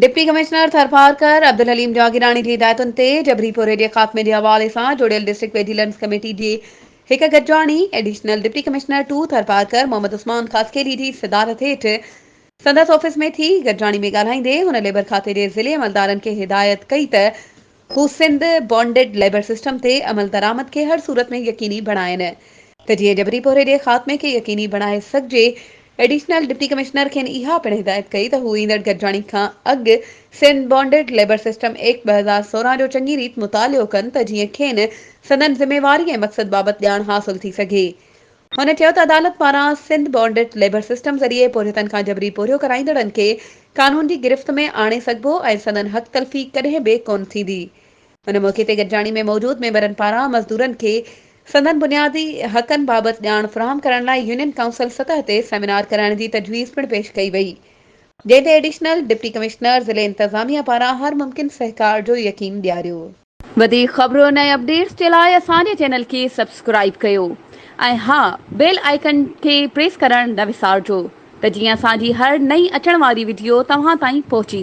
Deputy commissioner Tharparkar Abdul Haleem Jagirani جي هدايتن تي جبري پورهيي جي خاتمي جي حوالي سان جوڙيل ڊسٽرڪٽ ويجيلنس ڪميٽي جي هڪ گڏجاڻي additional deputy commissioner to Tharparkar Muhammad Usman Khaskheli جي صدارت هيٺ سندس آفيس ۾ ٿي. گڏجاڻي ۾ ڳالهائيندي هن ليبر کاتي جي ضلعي عملدارن کي هدايت ڪئي ته هو سنڌ بانڊڊ ليبر سسٽم تي عملدرآمد کي هر صورت ۾ يقيني بڻائين ته جيئن جبري پورهيي جي خاتمي کي يقيني بڻائي سگهجي. ايڊيشنل ڊپٽي ڪمشنر کين اها پڻ هدايت ڪئي ته هو ايندڙ گڏجاڻي کان اڳ Sindh bonded labour system act 2016 جو چڱي ريت مطالعو ڪن ته جيئن کين سندن ذميواري ۽ مقصد بابت ڄاڻ حاصل ٿي سگهي. هن چيو ته عدالت پاران سنڌ بانڊڊ ليبر سسٽم ذريعي پورهيتن کان جبري پورهيو ڪرائيندڙن کي قانون جي گرفت ۾ آڻي سگهبو ۽ سندن حق تلفي ڪڏهن به ڪونه ٿيندي. ان موقعي تي گڏجاڻي ۾ موجود ميمبرن پاران مزدورن کي سندن بنيادي حقن بابت ڄاڻ فراهم ڪرڻ لاء يونين ڪائونسل سطح تي سيمينار ڪرائڻ جي تجويز پڻ پيش ڪئي وئي، جنهن تي ايڊيشنل ڊپٽي ڪمشنر ضلعي انتظاميا پاران هر ممڪن سهڪار جو يقين ڏياريو. وڌيڪ خبرن ۽ اپڊيٽس جي لاء اسان جي چينل کي سبسڪرائيب ڪيو ۽ ها بيل آئيڪن کي پريس ڪرڻ نه وسارجو ته جيئن اسان جي هر نئين اچڻ واري وڊيو توهان تائين پهچي.